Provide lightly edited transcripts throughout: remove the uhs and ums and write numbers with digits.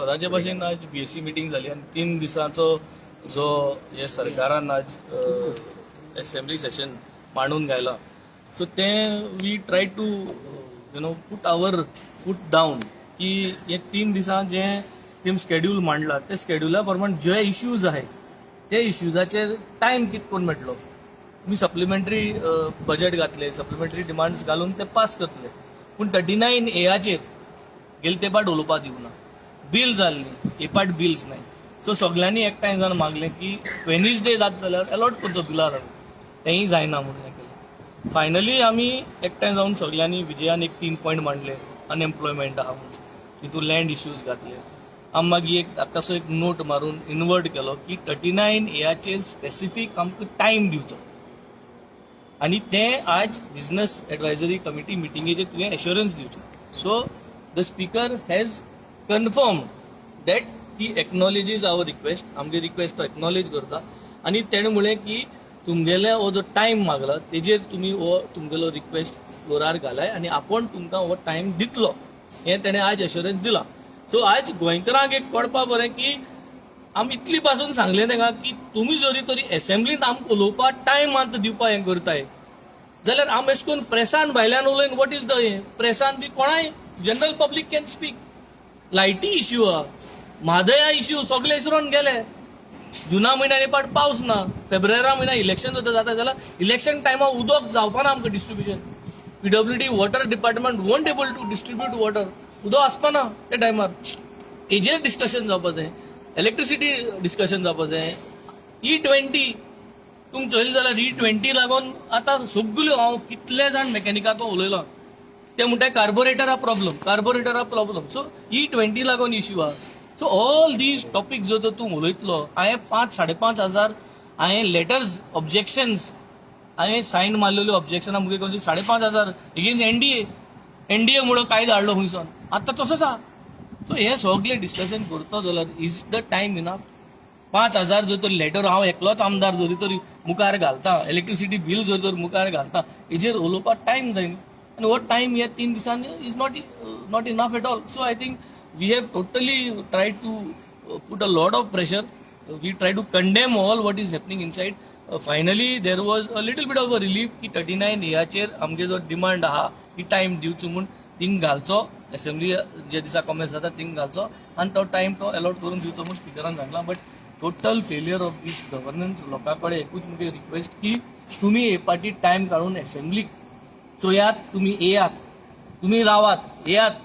सदांचे भाशेन आज BAC meeting जाली आनी 3 दिसांचो जो हे सरकारान आज एसेंब्ली सेशन मांडून घायला, सो तें we try to put our foot down की हे 3 दिसां जे तेम स्केड्यूल मांडला, ते स्केड्युला प्रमाण जे इश्यूज आहाय ते इश्यूजाचेर टायम कित करून मेळटलो. तुमी सप्लिमेंटरी बजेट घातले, सप्लिमेंटरी डिमांड्स घालून ते पास करतले, पूण 39 एयाचेर गेले ते पाट उलोवपाक दिवना. बील जाल्ली हे पाट बिल्स नाय. सो सगल्यांनी एकठांय जावन मागलें की वेनिसडे जाता जाल्यार अलॉट करचो बिला लागून. तेंय जायना म्हणून हें केलें. फायनली आमी एकठांय जावन सगल्यांनी विजयान एक तीन पॉयंट मांडले. अनएम्प्लॉयमेंट आहा म्हणून तितून लँड इश्यूज घातले. आमी मागीर एक तसो एक नोट मारून इन्वर्ट केलो की 39 एयाचेर स्पेसिफीक आमकां टायम दिवचो आनी तें आज बिझनस एडवायजरी कमिटी मिटिंगेचेर तुवें एश्योरन्स दिवचें. So the speaker has confirm that he acknowledges our request. आमगे रिक्वेस्ट तो एक्नॉलेज करता आनी तेणें म्हणलें की तुमगेले हो जो टायम मागला तेजेर तुमी हो तुमगेलो रिक्वेस्ट फ्लोरार घालाय आनी आपूण तुमकां हो टायम दितलो, हें तेणें आज एश्योरन्स दिलां. सो आज गोंयकारांक एक कळपा बरें की आमी इतली पासून सांगलें तांकां की तुमी जरी तरी एसेंब्लींत आमकां उलोवपाक टायम मात दिवपा हें करताय जाल्यार आमी अशें करून प्रेसान भायल्यान उलयन, what is the हें? प्रेसान बी कोणाय जनरल पब्लीक can speak. लायटी इश्यू आहा, म्हादया इश्यू, सगळे इसरोन गेले. जुना म्हयन्यान पाट पावस ना. फेब्रुवारी म्हयन्या इलेक्शन जाता जाता जाल्यार इलेक्शन टायमार उदक जावपाना आमकां distribution. PWD water department won't able to distribute water. उदक आसपाना त्या टायमार. हेजेर डिस्कशन जावपा जाय, इलेक्ट्रिसिटी डिस्कशन जावपा जाय. ई 20 तुमी चोयलें जाल्यार ई 20 लागून आतां सगल्यो, हांव कितले जाण मेकॅनिकाक उलयलां, ते म्हणटा कार्बोरेटरा प्रॉब्लम, कार्बोरेटरा प्रॉब्लम. सो ई 20 लागून इश्यू आहा. सो ऑल these topic जर तर तूं उलयतलो, हांवें पांच 5,500 हांवें लेटर्स ऑब्जेक्शन्स, हांवें सायन मारलेल्यो ऑब्जेक्शनां मुगे कमसे 5,500 अगेन्स्ट एनडीए. एनडीए मुळे कायदो हाडलो खंयसून, आतां तसोच आहा. सो हे सगळे डिस्कशन करतो जाल्यार is the time enough? 5,000 जर तर लेटर हांव एकलोच आमदार जरी तरी मुखार घालता, इलेक्ट्रिसिटी बील जर तर मुखार घालता, हेजेर उलोवपाक टायम जाय न्ही. आनी हो टायम ह्या 3 दिसांनी is not enough at all. So I think we have totally try to put a lot of pressure. We try to condemn all what is happening inside. Finally there was a little bit of a relief की 39 एयाचेर आमगे जो demand आहा की time दिवचो म्हूण thing घालचो, assembly जे दिसा common जाता थिंग घालचो आनी तो टायम तो अलॉट करून दिवचो म्हूण स्पिकरान सांगला. But total failure of this governance. लोकां कडेन एकूच मुगे रिक्वेस्ट की तुमी हे पाटी टायम काडून असेंब्लीक चोयात, तुमी येयात, तुमी रावात, येयात.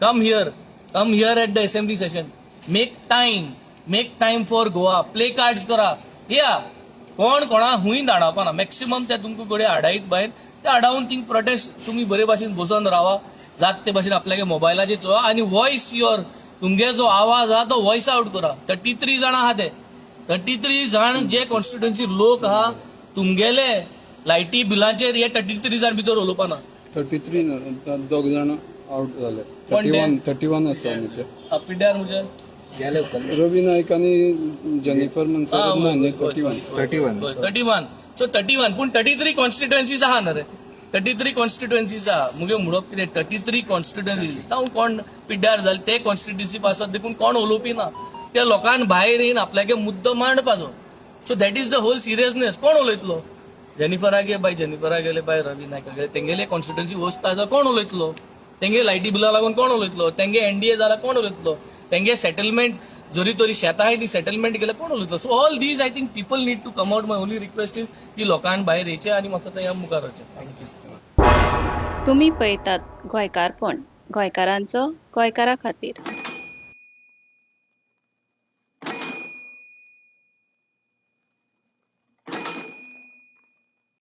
Come here, come here at the assembly session. Make time, make time for Goa. Placards करा, या. कोण कोणा हुंय धाडावपा ना. मॅक्सिमम ते तुमकां घडये हाडायत भायर. ते हाडावन थिंग प्रोटेस्ट तुमी बरे भाशेन बसोन रावा. जात ते भाशेन आपल्यागे मोबायलाचेर चोया आनी वॉयस your, तुमगे जो आवाज आहा तो वॉयस आउट करा. 33 जाणां आहा, ते 33 जाण जे कॉन्स्टिट्युएन्सी लोक आहा, तुमगेले लायटी बिलांचेर हे 33 जाण भितर उलोवपा ना. 33, दोग जाण आउट जाले. कोण थर्टी ते? वन, 31 आसा न्ही ते. पिड्ड्यार म्हणजे? रवी नायक आनी जेनिफर मनसरत ना न्ही, 31. 31. 31. सो 31, पूण 33 कॉन्स्टिट्युएन्सीज आहा न्हय रे. 33 कॉन्स्टिट्युएन्सीज आहा. मुगे म्हणप कितें, 33 कॉन्स्टिट्युएन्सीज जावं कोण पिड्ड्यार जाले ते कॉन्स्टिट्युएन्सी पासत देखून कोण उलोवपी ना. त्या लोकांक भायर येवन आपल्यागे मुद्दो मांडपाचो. So that is the whole seriousness. कोण उलयतलो? जेनिफरा गे बाय, जेनिफरा गेले बाय, रवी नायका गेले, तेंगेले कॉन्स्टिट्युएन्सी वचता जाल्यार कोण उलयतलो? तेंगे लायटी बिला लागून कोण उलयतलो? तेंगे एनडीए जाल्यार कोण उलयतलो? तेंगे सेटलमेंट जरी तरी शेतां आहाय ती सेटलमेंट केल्यार कोण उलयतलो? So all these, I think people need to come out. My only request is की लोकांक भायर येचें आनी म्हाका थंय मुखार वचचें. Thank you. तुमी पळयतात गोंयकारपण, गोंयकारांचो गोंयकारा खातीर.